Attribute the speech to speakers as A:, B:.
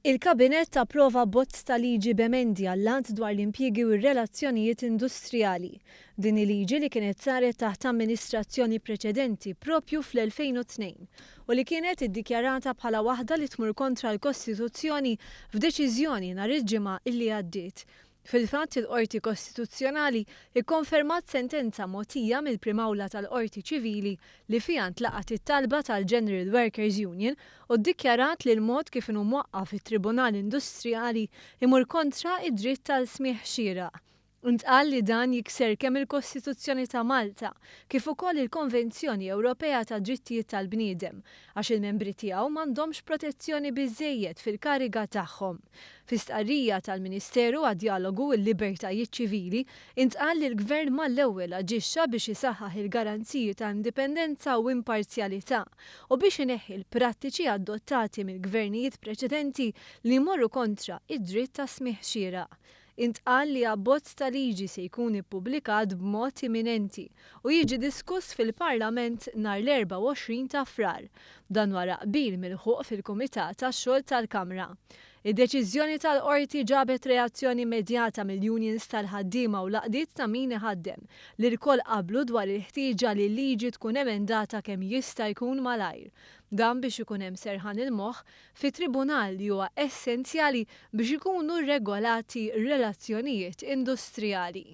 A: Il-Kabinett approva abbozz ta' liġi b'emendi għall-Att dwar l-Impjiegi u r-Relazzjonijiet Industrijali. Din hi liġi li kienet saret taħt amministrazzjoni preċedenti propju fl-2002 u li kienet iddikjarata bħala waħda li tmur kontra l-Kostituzzjoni f'deċiżjoni nhar il-Ġimgħa illi għaddiet. Fil-fatt, il-Qorti Kostituzzjonali kkonfermat sentenza mogħtija mill-Prim Awla tal-Qorti Ċivili li fiha ntlaqgħet it-talba tal-General Workers' Union u ddikjarat li l-mod kif inhu mwaqqaf it-Tribunal Industrijali jmur kontra d-dritt għal smigħ xieraq. Intqal li dan jikser kemm il-Kostituzzjoni ta' Malta kif ukoll il-Konvenzjoni Ewropea tad-Drittijiet tal-Bniedem għax il-membri tiegħu m'għandhomx protezzjoni biżżejjed fil-kariga tagħhom. Fi stqarrija tal-Ministeru għad-Djalogu u l-Libertajiet Ċivili, intqal li l-Gvern mal-ewwel aġixxa biex isaħħaħ il-garanziji ta' indipendenza u imparzjalità u biex ineħħi l-prattiċi adottati mill-gvernijiet preċedenti li jmorru kontra id-dritt ta' smigħ xieraq. Intqal li abbozz ta' liġi se jkun ippubblikat b'mod imminenti u jiġi diskuss fil-Parlament nhar l-24 ta' Frar. Dan wara qbil milħuq fil-Kumitat għax-Xogħol tal-Kamra. Id-deċiżjoni tal-Qorti ġabet reazzjoni immedjata mill-unions tal-ħaddiema u l-għaqdiet ta' min iħaddem, li lkoll qablu dwar il-ħtieġa li l-liġi tkun emendata kemm jista' jkun malajr. Dan biex ikun hemm serħan il-moħħ fi tribunal li huwa essenzjali biex ikunu regolati relazzjonijiet industrijali.